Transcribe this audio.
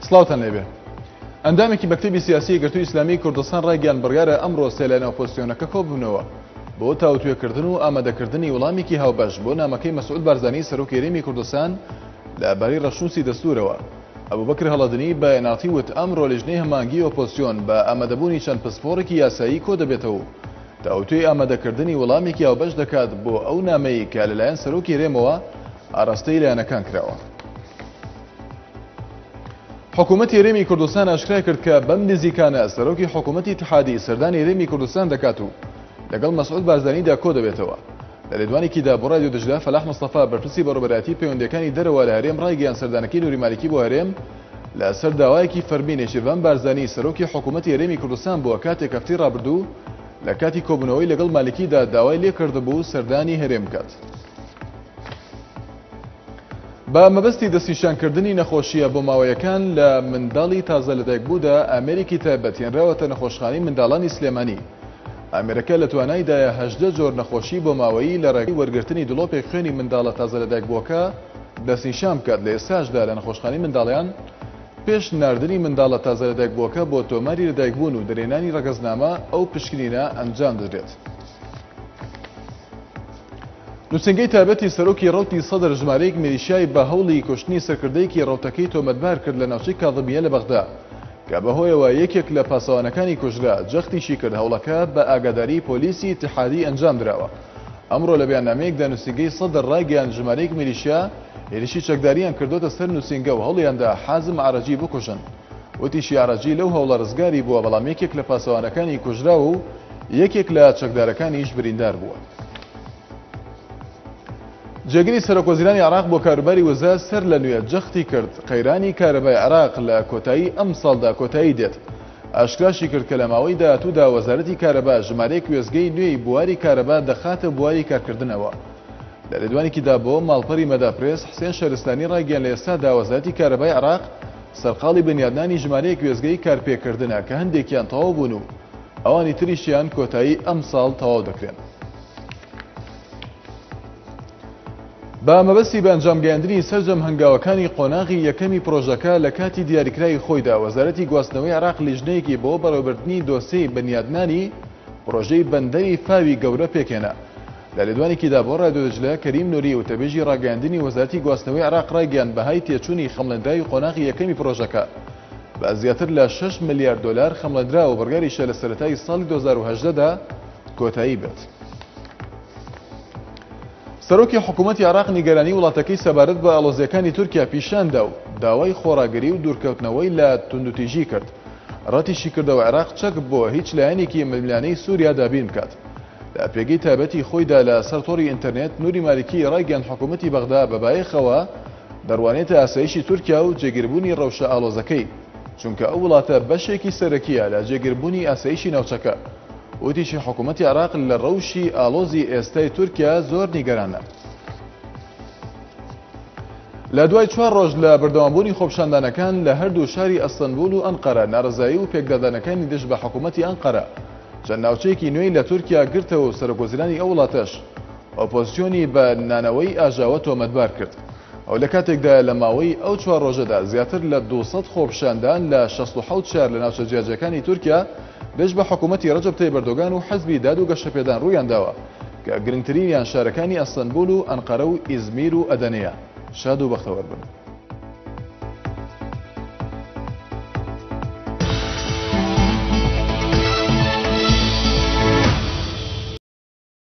سڵاوتان لێبێ. ئەندامێکی مەکتەبی سیاسی یەکگرتووی ئیسلامیی کوردستان ڕایگەیاند بڕیارە ئەمڕۆ سێ لایەنە ئۆپۆزسیۆنەکە کۆببنەوە بۆ تاوتوێکردن و ئامادەکردنی وەڵامێکی هاوبەش بۆ نامەکەی مەسعود بارزانی سەرۆکی هەرێمی کوردستان لە بارەی ڕەشنووسی دەستوورەوە. ئەبوبەکر هەڵەدنی بە ئێن ئاڕ تی وت ئەمڕۆ لیژنەی هەماهەنگیی ئۆپۆزسیۆن بە ئامادەبوونی چەند پسپۆڕێکی یاسایی کۆدەبێتەوە و تاوتوێی ئامادەکردنی وەڵامێکی هاوبەش دەکات بۆ ئەو نامەی کە لەلایەن سەرۆکی هەرێمەوە ئاراستەی لایەنەکان کراوە. حکوومەتی هەرێمی کوردستان ئاشکرای کرد کە بەم نزیکانە سەرۆکی حکوومەتی ئیتحادی سەردانی هەرێمی کوردستان دەکات و لەگەڵ مەسعود بارزانیدا کۆدەبێتەوە. لە لێدوانێکیدا بۆ رادیۆ دجلە، فەلاح مستەفا، بەرپرسی بەڕێوەبەرایەتی پەیوەندییەکانی دەرەوە لە هەرێم رایگەیاند سەردانەکەی نوری مالیکی بۆ هەرێم لەسەر داوایەکی فەرمی نێچیرڤان بارزانی سەرۆکی حکوومەتی هەرێمی کوردستان بووە کاتێک هەفتەی رابردوو لە کاتی کۆبوونەوەی لەگەڵ مالیکیدا داوای لێکردبوو سەردانی هەرێم بکات. بە مەبەستی دەستنیشانکردنی نەخۆشییە بۆماوەیەکان لە منداڵی تازە لەدایکبوودا ئامێرێکی تایبەت هێنراوەتە نەخۆشخانەی منداڵانی سلێمانی. ئامێرەکە لە توانایدایە 18 جۆر نەخۆشی بۆماوەیی لە ڕێگەی وەرگرتنی دڵۆپێک خوێنی منداڵە تازە لەدایکبووەکە دەستنیشان بکات، لە ئێستاشدا لە نەخۆشخانەی منداڵیان پێش ناردنی منداڵە تازە لەدایکبووەکە بۆ تۆماری لەدایکبوون و دەرهێنانی ڕەگەزنامە ئەو پشکنینە ئەنجام دەدرێت. نووسینگەی تایبەتی سەرۆکی ڕەوتی سەدر ژمارەیەک میلیشیای بە هەوڵی کوشتنی سەرکردەیەکی ڕەوتەکەی تۆمەتبار کرد لە ناوچەی کاظمیە لە بەغدا کە بەهۆیەوە یەکێک لە پاسەوانەکانی کوژرا، جەختیشی کرد هەوڵەکە بە ئاگاداری پۆلیسی ئیتیحادی ئەنجامدراوە. ئەمڕۆ لە بەیاننامەیەکدا نووسینگەی سەدر ڕایگەیاند ژمارەیەک میلیشیا هێرشی چەکداریان کردۆتە سەر نووسینگە و هەوڵیاندا حازم عەرەجی بکوژن. وتیشی عەرەجی لەو هەوڵە ڕزگاری بووە بەڵام یەکێک لە پاسەوانەکانی کوژراوە و یەکێک لە چەکدارەکانیش بریندار بووە. جێگری سەرۆکوەزیرانی عێراق بۆ کاروباری وزە سەر لە نوێ جەختی کرد قەیرانی کارەبای عێراق لە کۆتایی ئەمساڵدا کۆتایی دێت. ئاشکراشی کرد کە لە ماوەی داهاتوودا وەزارەتی کارەبا ژمارەیەک وێستگەی نوێی بواری کارەبا دەخاتە بواری کارکردنەوە. لە لێدوانێکیدا بۆ ماڵپەری مەدا پرێس، حسێن شەهرستانی ڕایگەیاند لە ئێستادا وەزارەتی کارەبای عێراق سەرقاڵی بنیادنانی ژمارەیەک وێستگەی کارپێکردنە کە هەندێکیان تەواو بوون و ئەوانی تریشیان کۆتایی ئەمساڵ تەواو دەکرێن. بە مەبەستی بە ئەنجامگەیاندنی سەرجەم هەنگاوەکانی قۆناغی یەکەمی پرۆژەکە لە کاتی دیاریکراوی خۆیدا وەزارەتی گواستنەوەی عێراق لیژنەیەکی بۆ بەڕێوەبردنی دۆسێی بنیادنانی پرۆژەی بەندەری فاوی گەورە پێکهێنا. لە لێدوانێکیدا بۆ رادیۆ دجلە، کەریم نوری وتەبێژی راگەیاندنی وەزارەتی گواستنەوەی عێراق رایگەیاند بەهای تێچوونی خەمڵێندراوی قۆناغی یەکەمی پرۆژەکە بە زیاتر لە شەش ملیار دۆلار خەمڵێندراوە و بڕیاریشە لە سەرەتای ساڵی 2018 دا کۆتایی بێت. سەرۆکی حکوومەتی عێراق نیگەرانی وڵاتەکەی سەبارەت بە ئاڵۆزییەکانی تورکیا پیشاندا و داوای خۆڕاگری و دوورکەوتنەوەی لە توندوتیژی کرد. ڕەتیشیکردەوە عێراق چەک بۆ هیچ لایەنێکی ململانێی سووریا دابین بکات. لە پێگەی تایبەتی خۆیدا لە سەر تۆڕی ئینتەرنێت، نوری مالیکی ڕایگەیاند حکوومەتی بەغدا بە بایەخەوە دەڕوانێتە ئاسایشی تورکیا و جێگیربوونی ڕەوشە ئاڵۆزەکەی، چونکە ئەو وڵاتە بەشێکی سەرەکییە لە جێگیربوونی ئاسایشی ناوچەکە. وتیشی حکوومەتی عێراق لە ڕەوشی ئاڵۆزی ئێستای تورکیا زۆر نیگەرانە. لە دوای چوار ڕۆژ لە بەردەوامبوونی خۆپیشاندانەکان لە هەردوو شاری ئەستەنبوڵ و ئەنقەرە، ناڕەزایی و پێکدادانەکانی دژ بە حکوومەتی ئەنقەرە چەند ناوچەیەکی نوێی لە تورکیا گرتەوە و سەرۆکوەزیرانی ئەو وڵاتەش ئۆپۆزسیۆنی بە نانەوەی ئاژاوە تۆمەتبار کرد. ئەوە لە کاتێکدایە لە ماوەی ئەو چوار ڕۆژەدا زیاتر لە 200 خۆپیشاندان لە 67 شار لە ناوچە جیاجیاکانی تورکیا دژ بە حکوومەتی ڕەجەب تەیب ئەردۆگان و حزبی داد و گەشەپێدان ڕوویانداوە کە گرنگترینیان شارەکانی ئەستەنبوڵ و ئەنقەرە و ئیزمیر و ئەدەنەیە. شاد و بەختەوەر بن.